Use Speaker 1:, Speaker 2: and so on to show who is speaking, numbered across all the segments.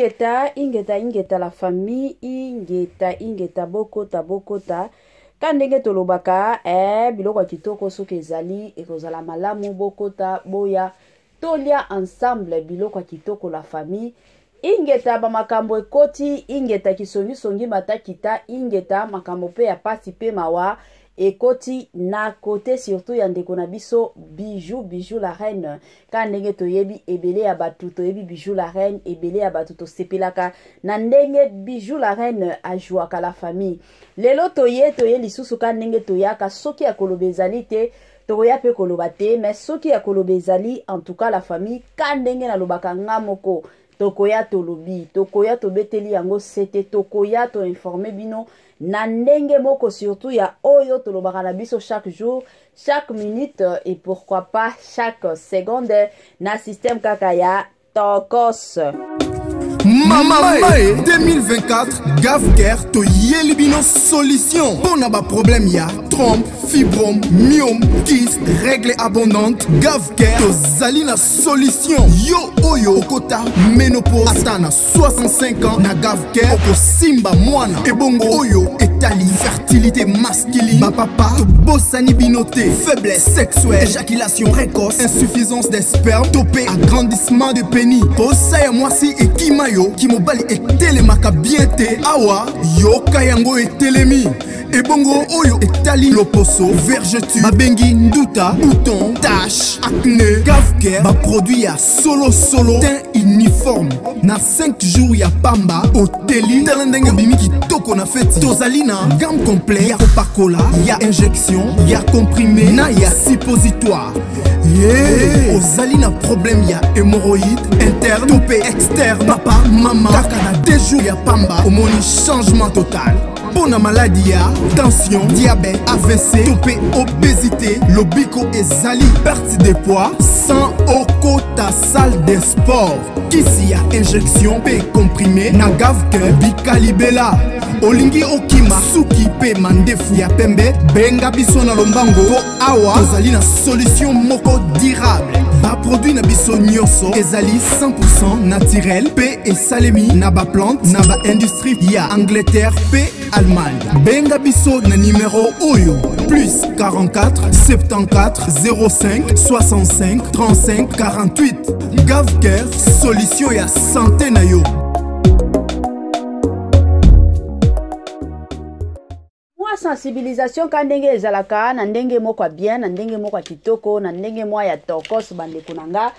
Speaker 1: Ingeta, ingeta, ingeta la famille, ingeta, ingeta, bokota, bokota. Ka ndenge tolobaka, eh, biloko ya kitoko soki ezali, ekozala malamu, bokota, boya, tolia ensemble biloko ya kitoko la famille. Ingeta ba makambo ekoti, ingeta kisongisongi matakita, ingeta makambo pe ya pasi pe mawa ekoti na kote surtout ya ndeko na biso Bijou, Bijou la reine. Ka ndenge toyebi ebele ya batu toyebi Bijou la reine, ebele ya batu tosepelaka na ndenge Bijou la reine ajouaka la famille. Lelo toye toye lisusu ka ndenge toyaka, soki ya koloba ezali te tokoya pe koloba te, mais soki ya koloba ezali, en tout cas la famille, ka ndenge nalobaka nga moko, tokoya tolobi, tokoya tobeteli yango sete, tokoya to informer bino na ndenge moko surtout ya oyo tolobaka na biso chaque jour, chaque minute et pourquoi pas chaque seconde na système kaka ya Tokos.
Speaker 2: Mama Mae 2024 Gavcare toyeli bino solution mpo na baproblème ya trompe, fibrome, myome, kyste, règle abondante. Gavcare tozali na solution. Yo oyo okota ménopause ata na 65 ans, na Gavcare okosimba mwana. Ebongo oyo etali fertilité masculine, bapapa tobosani bino te. Faiblesse sexuelle, éjaculation précoce, insuffisance des spermes, topé agrandissement de pénis, posa ya mwasi ekima yo, kimobali etelemaka bien te, awa yoka yango etelemi. Ebongo oyo etali loposo, vergeture, babengi nduta, bouton, tache, acné, Gavcare ba produit ya solo solo, teint uniforme na 5 jours ya pamba oteli, tala ndenge obimi kitoko na feti. Tozali na gamme complet ya kopakola, ya injection, ya comprimé na ya suppositoire. Yeah. Ozali na problème ya hémorroïde interne to pe externe, papa mama, kaka na 2 jours ya pamba omoni changement total. Mpo na maladi ya tension, diabète, AVC to pe obésité, lobiko ezali perte de poids sans okota salle de sport. Kisi ya injection pe comprimé na Gavcare bikalibela. Olingi okima suki pe mandefu ya pembe, benga biso na lombango po awa tozali na solution moko durable. Ba produit na biso nyonso ezali 100% naturel pe esalemi na ba plante na ba industrie ya Angleterre pe Allemagne. Benga biso na numéro oyo plus 44 74 05 65 35 48. Gavcare, solution ya santé na yo.
Speaker 1: Mwa sensibilisation ka ndenge ezalaka na ndenge moko ya bien, na ndenge moko ya kitoko, na ndenge mwa ya tokos, bandeko na nga.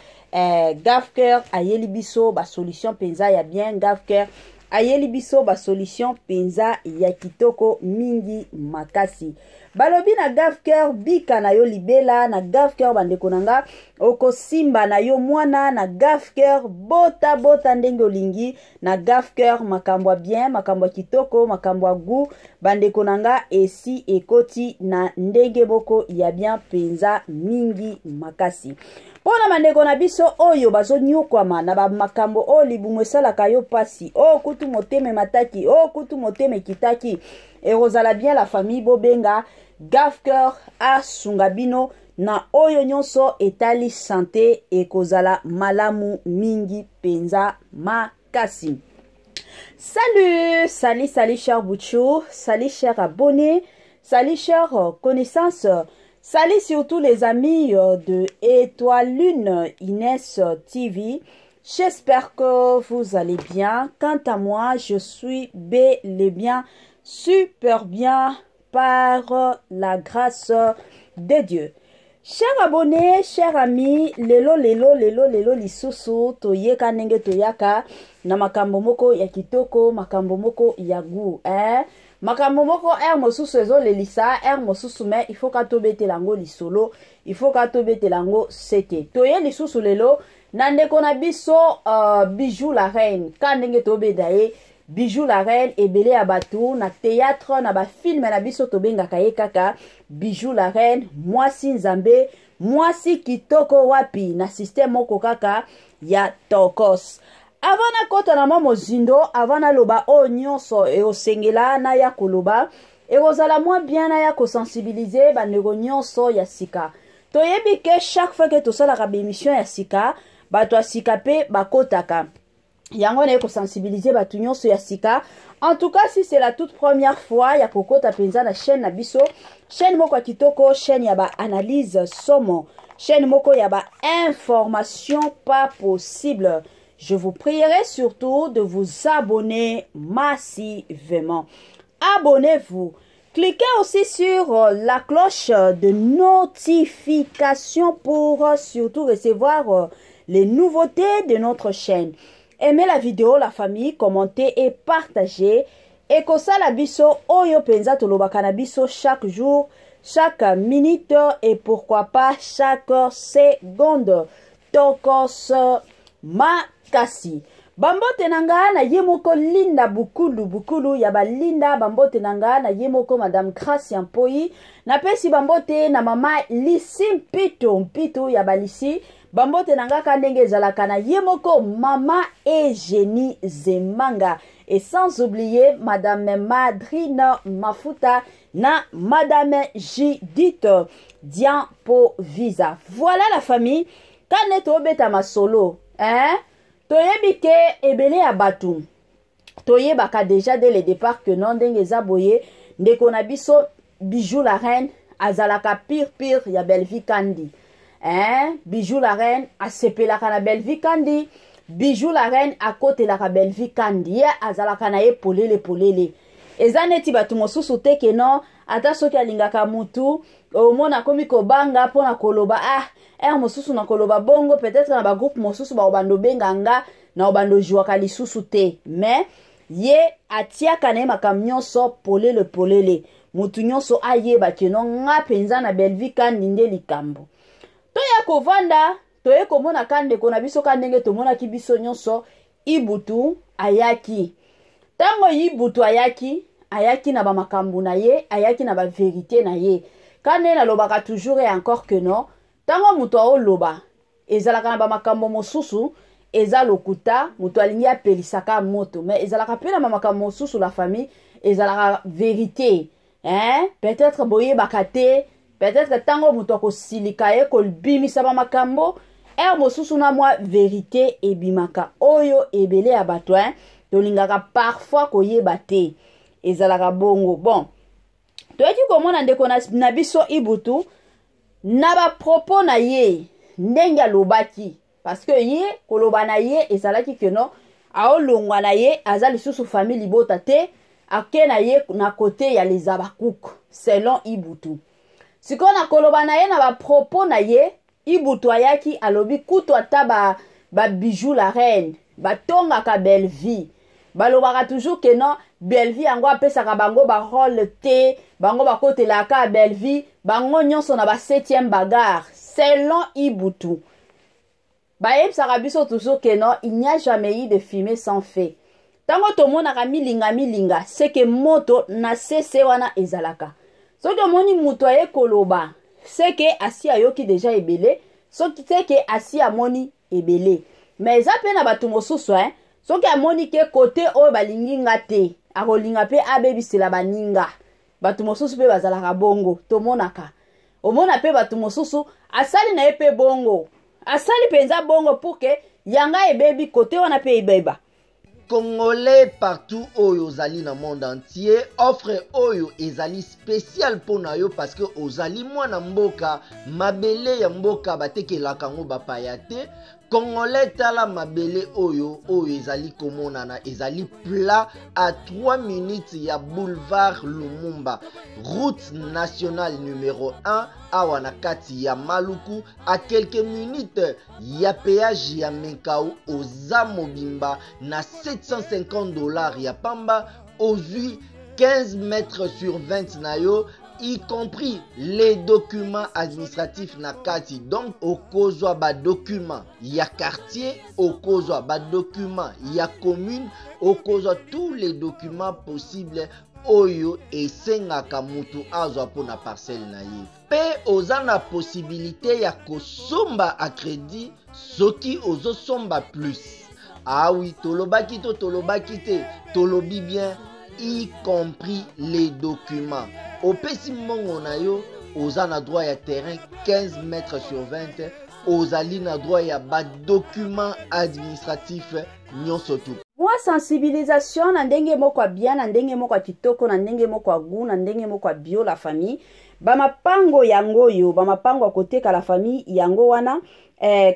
Speaker 1: Gavcare ayeli biso ba solution penza ya bien. Gavcare ayeli biso ba solution penza ya kitoko mingi makasi. Balobi na Gavcare bika na yo libela, na Gavcare bandeko na nga okosimba na yo mwana, na Gavcare bota bota ndenge olingi, na Gavcare makambo ya bien, makambo ya kitoko, makambo ya goût, bandeko na nga esi ekoti na ndenge moko ya bien penza mingi makasi. Pona bandeko na biso oyo bazonyokwama na ba makambo oyo libumu esalaka yo pasi, oyo kutu motema emataki, oyo kutu motema ekitaki, ekozala bien la famille bobenga Gavcare asunga bino na oyo nyonso etali santé, ekozala malamu mingi penza makasi. Salut, salut, salut cher Bouchou, salut cher abonné, salut cher connaissance, salut surtout les amis de Étoile Lune Inès TV. J'espère que vous allez bien. Quant à moi, je suis bel et bien, super bien par la grâce de Dieu. Chers abonnés, chers amis, lelo lelo lelo lelo lisusu toyeka ndenge toyaka na makambo moko ya kitoko, makambo moko ya goût, hein? Makambo moko air mosusu ezolelisa, air mosusu, mais il faut ka tobetela yango lisolo, il faut ka tobetela yango sete. Toye lisusu lelo na ndeko na biso Bijou la reine, ka ndenge tobeda ye Bijou la reine, ebele ya bato na théâtre na ba film na biso tobengaka ye kaka Bijou la reine, mwasi nzambe, mwasi kitoko wapi na système moko kaka ya tokos. Avant nakota na mwa mozindo, avant naloba oyo nyonso ekosengela na ya koloba, ekozala mwa bien na ya kosensibiliser bandeko nyonso ya sika. Toyebi ke chaque fois ke tosalaka ba émission ya sika, bato ya sika pe bakotaka. Yango naye kosensibiliser bato nyonso ya sika. En tout cas, si c'est la toute première fois ya kokota mpenza na chaîne na biso, chaîne moko ya kitoko, chaîne ya baanalyse somo, chaîne moko ya bainformation pas possible, je vous prierai surtout de vous abonner massivement. Abonnez-vous. Cliquez aussi sur la cloche de notification pour surtout recevoir les nouveautés de notre chaîne. Aimez la vidéo, la famille, commentez et partagez. Ekosala biso oyo penza tolobaka na biso chaque jour, chaque minute et pourquoi pas chaque seconde. Tokos makasi. Bambote na nga na ye moko Linda Bukulu Bukulu ya balinda. Bambote na nga na ye moko Madame Gracia Mpoi. Napesi bambote na mama Lisi Mpito Mpito ya balisi. Bambote na nga ka ndenge ezalaka na ye moko mama Eugénie Zemanga, et sans oublier Madame Madrine Mafuta na Madame Judith Diampovisa. Voilà la famille, kane tobeta masolo, hein? Toyebi ke ebele ya bato toyebaka déjà dès le départ que non, ndenge eza boye, ndeko na biso Bijou la Reine azalaka pire pire ya Bellevue Kandi, hein? Bijou la Reine asepelaka na Bellevue Kandi, Bijou la Reine akotelaka Bellevue Kandi, ye azalaka na ye polele polele. Eza neti bato mosusu te ke non, ata soki alingaka mutu, omona akomi kobanga mpona koloba. Ah, heure mosusu na koloba bongo, peut-être na bagroupe mosusu bakobanda obenga nga na obanda ozwaka lisusu te. Mais ye atiaka na ye makambo nyonso polele polele, motu nyonso ayeba ke non, nga mpenza na Bellevue Kandi nde likambo. Toya kovanda, toye komona ka ndeko na biso, ka ndenge tomonaki biso nyonso, Ibutu ayaki. Ntango Ibutu ayaki, ayaki na bamakambo na ye, ayaki na baverité na ye. Ka nde nalobaka toujours et encore que non, ntango moto aoloba, ezalaka na bamakambo mosusu eza lokuta, moto alingi apelisaka moto, mais ezalaka mpe na bamakambo mosusu, la famille, ezalaka vérité, hein? Peut-être boyebaka te, peut-être ntango moto akosilika ye kobimisa bamakambo, heure mosusu na mwa vérité ebimaka oyo ebele ya bato, hein? Tolingaka parfois koyeba te, ezalaka bongo. Bon, toyaki komona ndeko na biso Ibutu na bapropos na ye, ndenge alobaki, parce que ye koloba na ye ezalaki ke non, aolongwa na ye, aza lisusu famille libota te, ake na ye na kote ya les Abakouk selon Ibutu. Sikoyo na koloba na ye, na bapropos na ye, Ibutu ayaki alobi kutu ata ba babijou la Reine batongaka Bellevue, balobaka toujours ke non, Bellevue yango apesaka bango barole te, bango bakotelaka Bellevue, bango nyonso na ba 7e bagarre selon Ibutu. Bayebisaka biso toujours ke non, il n'y a jamais eu de fumée sans feu. Ntango tomonaka milinga milinga, seke moto na sese wana ezalaka. Soki omoni moto aye koloba, seke asi ayoki deja ebele, soki seke asi amoni ebele. Mais eza mpe na bato mosusu, hein, soki amoni ke kote oyo balingi nga te, akolinga mpe abebisela baninga. Bato mosusu mpe bazalaka bongo, tomonaka, omona mpe bato mosusu asali na ye mpe bongo, asali mpenza bongo pour ke yanga ebebi kote wana mpe ebeba.
Speaker 3: Congolais partout oyo ozali na monde entier, offre oyo ezali spécial mpo na yo, parce que ozali mwana mboka. Mabele ya mboka batekelaka yango bapaya te. Congolais, tala mabele oyo, oyo ezali komonana, ezali plat à 3 minutes ya boulevard Lumumba, route nationale numéro 1, awa na kati ya Maluku, à quelques minutes ya péage ya Menkao. Oza mobimba na 750 $ ya pamba, ozwi 15 mètres sur 20 na yo, y compris les documents administratifs na kati. Donc okozwa badocument ya quartier, okozwa badocument ya commune, okozwa tous les documents possibles oyo esengaka mutu azwa mpona parcelle na ye. Mpe oza na possibilité ya kosomba à crédit soki ozosomba plus. Ah oui, tolobaki to tolobaki te? Tolobi bien, y compris les documents. Opesi mbongo na yo, oza na droit ya terrain 15 mètres sur 20. Ozali na droit ya badocument administratif nyonso tu.
Speaker 1: Mwa sensibilisation na ndenge moko ya bien, na ndenge moko ya kitoko, na ndenge moko ya gout, na ndenge moko ya bio, la famille. Bamapango yango oyo, bamapango ya koteka, la famille, yango wana.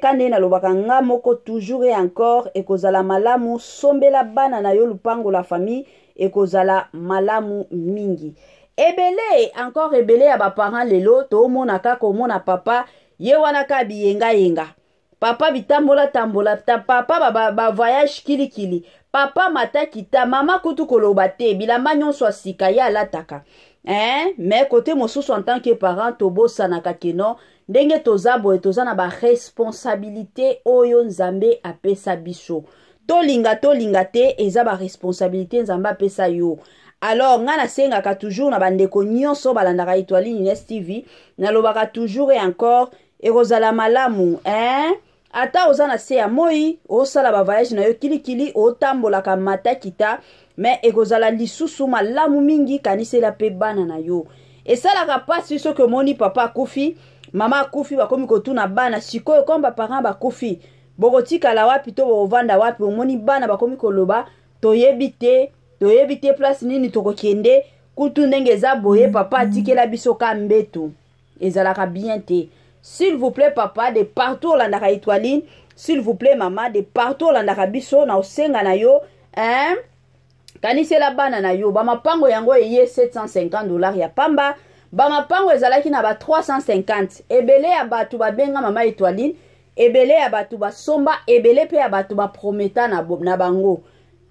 Speaker 1: Ka nde nalobaka nga moko toujours et encore, ekozala malamu sombela bana na yo lupango, la famille, ekozala malamu mingi. Ebele encore, ebele ya baparent lelo toomona kaka, omona papa ye wana kaka biyengayenga, papa bitambola tambola, papa ba voyage kilikili, papa matakita, mama kutu koloba te, bilamba nyonso ya sika ye alataka, hein? Mais côté mosusu, en tant que parent, tobosanaka que non, ndenge toza boye, toza na baresponsabilité oyo Nzambe apesa biso. Tolinga tolinga te, eza baresponsabilité Nzambe apesa yo. Alors ngai nasengaka toujours na bandeko nyonso balandaka Etoile Ines TV, nalobaka toujours et encore, ekozala malamu, hein? Ata oza na se ya moi, osala bavoyage na yo kilikili, otambolaka matakita, mais ekozala lisusu malamu mingi, kanisela mpe bana na yo. Esalaka mpasi soki omoni papa akufi, mama akufi, bakomi kotuna bana sikoyo, comme baparent bakufi, bokotikala wapi to bokovanda wapi? Omoni bana bakomi koloba: "Toyebi te, toyebi te place nini tokokende. Kutu ndenge eza boye, papa atikela biso ka mbeto." Ezalaka bien te. S'il vous plaît, papa de partout olandaka Etoiline, s'il vous plaît, mama de partout olandaka biso, na osenga na yo, hein? Kanisela bana na yo. Bamapango yango eye 750 $ ya pamba. Bamapango ezalaki na ba 350. Ebele ya bato babenga mama Etoiline, ebele ya bato basomba, ebele mpe ya bato baprometa na bango.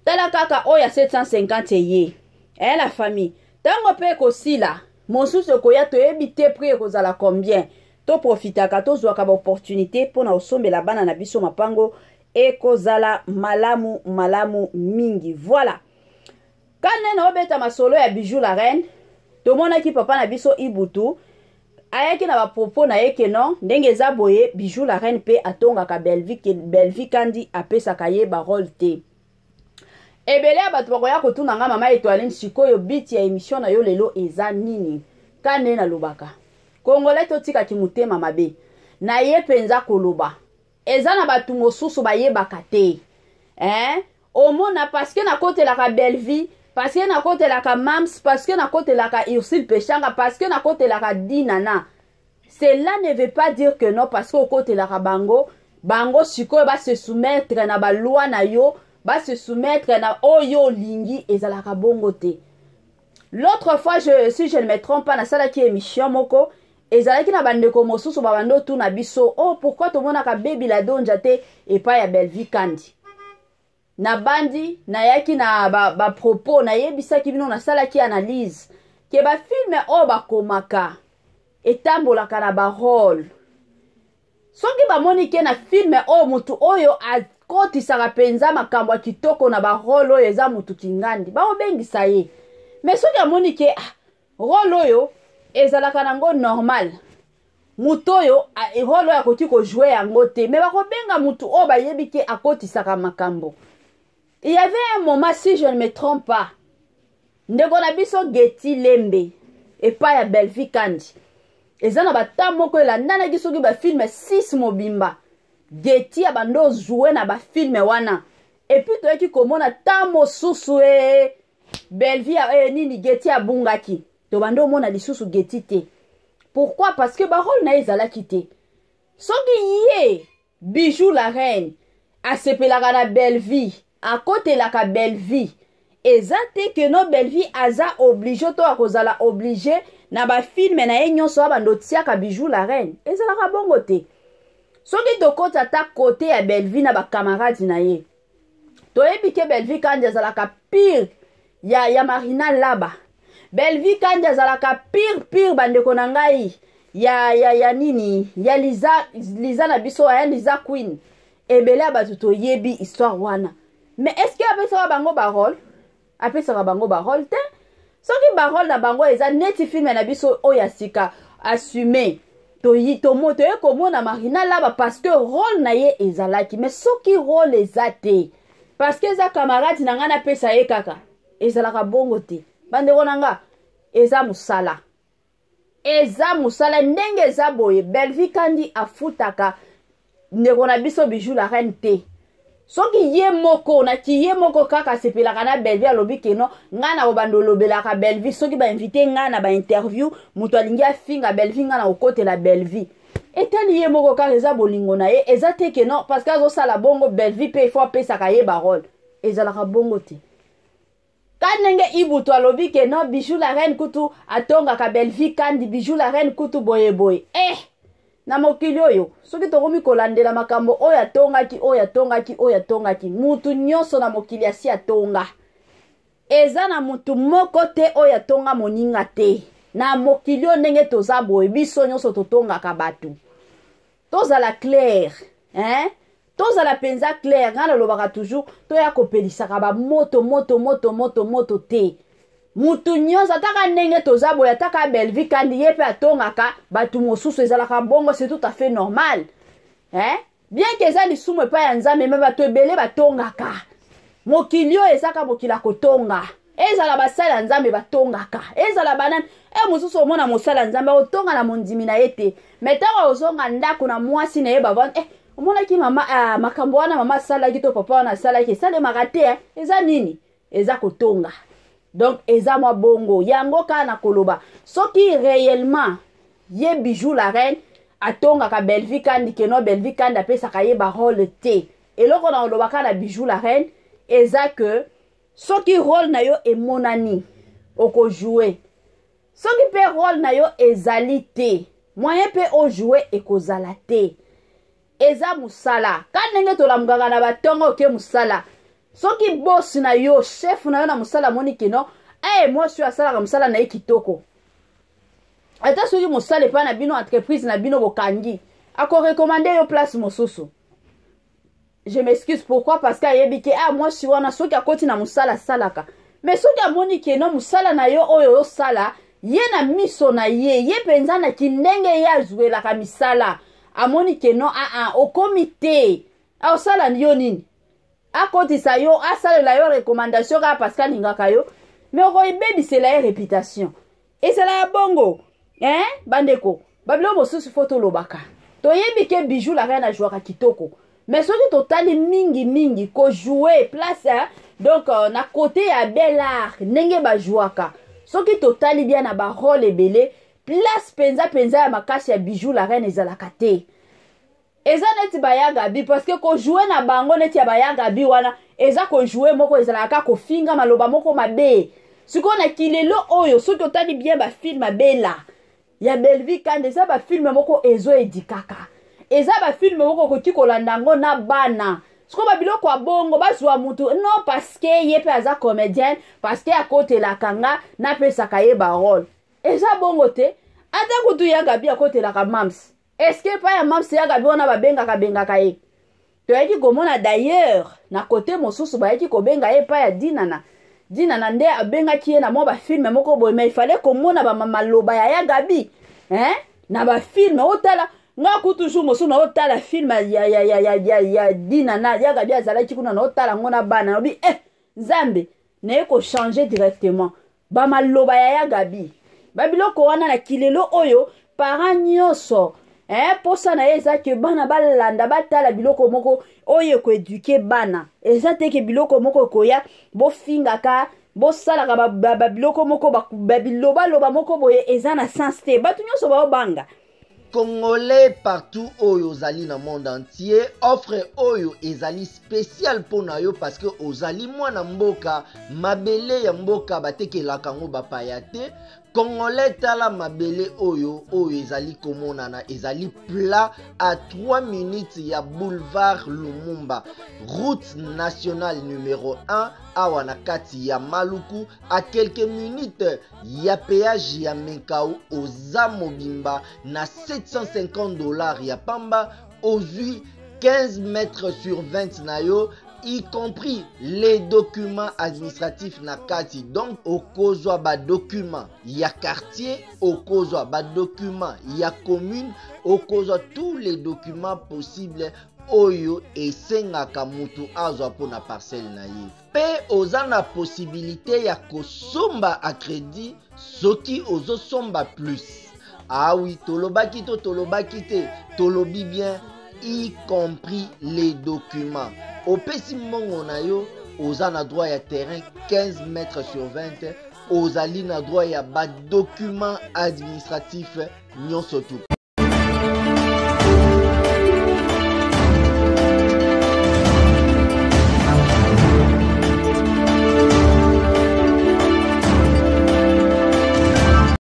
Speaker 1: Tala kaka oyo ya 750 eye, eya, la famille. Ntango mpe ekosila, mosusu ekoya, toyebi te prix ekozala combien. Toprofitaka, tozwaka baopportunité mpona kosombela bana na biso mapango, ekozala malamu, malamu mingi. Voilà, kane na obeta masolo ya Bijou la Reine. Tomonaki papa na biso Ibutu ayaki na bapropos na ye que non, ndenge eza boye, Bijou la Reine mpe atongaka Belvi Kandi, apesaka ye barole te. Ebele ya bato bakoya kotuna nga: "Mama Etoiline, sikoyo biti ya émission na yo lelo eza nini?" Ka nde nalobaka, Congolais, totikaki motema mabe na ye mpenza. Koloba eza na bato mosusu bayebaka te, eh? Omona, parce que nakotelaka Bellevie, parce que nakotelaka Mams, parce que nakotelaka Ursule Peshanga, parce que nakotelaka Dinana, cela ne veut pas dire que non, parce que okotelaka bango, bango sikoyo base soumettre na baloi na yo, base soumettre na oyo olingi. Ezalaka bongo te. L'autre fois, si je ne me trompe pas, nasalaki émission moko, ezalaki na bandeko mosusu babandi otuna biso: "Oh, pourquoi tomonaka Bebi la Donja te epai ya Bellevie Kandi?" Nabandi, nayaki na bapropos ba, nayebisaki bino, nasalaki analyse que bafilme oyo bakomaka etambolaka na barole. Soki bamoni que na filme oyo, motu oyo akotisaka mpenza makambo ya kitoko na barole oyo eza motu kingandi, baobengisa ye. Mais soki amoni que, ah, role oyo ezalaka nango normal, motu oyo, role oyo akoki kojouer yango te, mais bakobenga motu oyo bayebi que akotisaka makambo. Il y avait un moment, si je ne me trompe pas, ndeko na biso Geti Lembe epai ya Belvi Kandi, eza na bata moko elandanaki, soki bafilme 6 mobimba, Geti ya bando ozwe na bafilme wana. Et puis toyaki komona ta mosusu e Belvi e nini, Geti abungaki, tobandi omona lisusu Geti te. Pourquoi? Parce que barole na ye ezalaki te. Soki ye Bijou la Reine asepelaka na Bellevie, akotelaka Bellevie, eza te que non, Bellevie aza obligé to akozala obligé na bafilme na ye nyonso abanda otiaka Bijou la Reine. Ezalaka bongo te. Soki tokoti ata kote ya Bellevie na bakamarade na ye, toyebi que Bellevie Kandi azalaka pire ya Marina Laba. Bellevie Kandi azalaka pire pire, bandeko na ngai, ya nini, ya Liza, Liza na biso ya Liza Queen. Ebele ya bato toyebi histoire wana. Mais est ce que apesaka bango barole? Apesaka bango barole te. Soki barole na bango eza neti filme na biso oyo ya sika, Assume, toye komona Marina Laba parce que role na ye ezalaki. Mais soki role eza te, parce que eza camarade na ngai, napesa ye kaka, ezalaka bongo te. Bandeko na nga, eza mosala, eza mosala. Ndenge eza boye, Belvi Kandi afutaka. Ndeko na biso Bijou la Reine te. Soki ye moko na ki ye moko kaka asepelaka na Bellevue, alobi ke non, ngai na kobanda olobelaka Bellevue, soki ba invite ngai na ba interview, moto alingi afinga Bellevue, ngai na kokotela Bellevue. Etali ye moko kaka, eza bolingo na ye, eza te ke non parce que azosala bongo Bellevue pe il faut apesaka ye ba role. Ezalaka bongo te. Ka ndenge Ibutu alobi ke non, Bijou la Reine kutu atongaka Bellevue Kandi, Bijou la Reine kutu boye boye. Na mokili oyo soki tokomi kolandela makambo oyo atongaki, oyo atongaki, oyo atongaki, mutu nyonso na mokili asi atonga. Eza na mutu moko te oyo atonga moninga te. Na mokili oyo ndenge toza boye, biso nyonso totongaka bato. Tozala clair, hein? Tozala penza clair. Nga nalobaka toujours, toya kopelisaka ba moto, moto, moto, moto, moto te. Mutu nyonso, ataka ndenge toza boye, ataka Bellevue Kandi, ye pe atongaka bato mosusu, ezalaka bongo, c'est tout à fait normal. Hein? Bien que eza lisumu epai ya Nzambe, mais bato ebele batongaka. Mokili oyo ezaka mokili ya kotonga. Ezala basali ya Nzambe batongaka, ezala banani. Mosusu omona mosali ya Nzambe akotonga na mondimi na ye te. Mais ntango ozonga ndako na mwasi na ye bavandi, omonaki mama, makambo wana mama asalaki to papa wana asalaki, esalemaka te, Eza nini? Eza kotonga. Donc eza mwa bongo. Yango kaka na koloba, soki réellement ye Bijou la Reine atongaka Bellevue Kandi, ke non Bellevue Kandi apesaka ye ba rôle te. Eloko na koloba kaka na Bijou la Reine eza que soki rôle na yo emonani, okojouer. Soki pe rôle na yo ezali te, moyen pe ojouer ekozala te. Eza mosala. Ka ndenge tolamukaka na batongo oke mosala. Soki boss na yo, chef na yo na mosala amoni ke non, mwasi oyo asalaka mosala na ye kitoko. Ata soki mosala epai na bino, entreprise na bino bokangi, akorekomande yo place mosusu. Je m'excuse, pourquoi? Parce que ayebi ke, mwasi wana soki akoti na mosala asalaka. Mais soki amoni ke non, mosala na yo oyo osala, ye na miso na ye, ye mpenza na kindenge ye azwelaka misala, amoni ke non, okomi te. Osala yo nini? Akotisa yo, asalela yo recommandation kaka parce que alingaka yo, mais okoyebebisela ye réputation. Ezala ya bongo, hein, bandeko, babilo mosusu fo tolobaka. Toyebi ke Bijou la Reine ajouaka kitoko. Mais soki totali mingi mingi ko jouer place, hein, donc na côté ya bel art ndenge ba jouaka. Soki totali bien na ba rôle ebele, place penza penza ya makasi ya Bijou la Reine ezalaka te. Eza neti ba ya Gabi, parce que ko jouer na bango neti ya ba ya Gabi wana eza ko jouer moko ezalaka kaka kofinga maloba moko mabe. Sikoyo na kilelo oyo soki otali bien ba film ya Bella ya Bellevue Kandi, eza ba film moko ezo edikaka. Eza ba film moko okoki kolanda yango na bana. Sikoyo ba biloko ya bongo bazwa mutu non parce que ye pe aza comédienne, parce que akotelaka nga napesaka ye ba rôle. Eza bongo te. Ata kutu ya Gabi akotelaka mams. Est-ce que pa ya mams ya Gabi wana babengaka bengaka ye? Toyaki komona d'ailleurs na côté mosusu bayaki kobenga ye pa ya Dinana. Dinana nde abengaki ye na mwa ba film moko boye, mais il fallait komona ba maloba ya ya Gabi, hein? Na ba film otala nga kutu jour mosusu na otala film ya ya ya ya ya ya Dinana, ya Gabi azalaki kuna na otala ngo na bana, lobi Nzambe naye ko changer directement ba maloba ya ya Gabi. Ba biloko wana na kilelo oyo parent nyonso, posa na ye eza ke bana balanda batala biloko moko oyo ekoeduke bana. Eza te ke biloko moko ekoya bofingaka, bosalaka ba biloko moko, ba bilobaloba moko boye eza na sens te. Bato nyonso baobanga.
Speaker 3: Congolais partout oyo ozali na monde entier, offre oyo ezali spécial mpo na yo parce que ozali mwana mboka, mabele ya mboka batekelaka yango bapaya te. Congolais tala mabele oyo, oyo ezali komonana, ezali plat à 3 minutes ya boulevard Lumumba, route nationale numéro 1 awa na kati ya Maluku, à quelques minutes ya péage ya Menkao. Oza mobimba na 750 $ ya pamba, ozwi 15 mètres sur 20 na yo, y compris les documents administratifs na kati. Donc okozwa ba documents ya quartier, okozwa ba documents ya commune, okozwa tous les documents possibles oyo esengaka mutu azwa mpona parcelle na ye. Pe oza na possibilité ya kosomba à crédit soki ozosomba plus. Ah oui, tolobaki to tolobaki te, tolobi bien. Y compris les documents. Opesi mbongo na yo, oza na droit ya terrain 15 mètres sur 20, ozali na droit ya ba documents administratifs nyonso tout.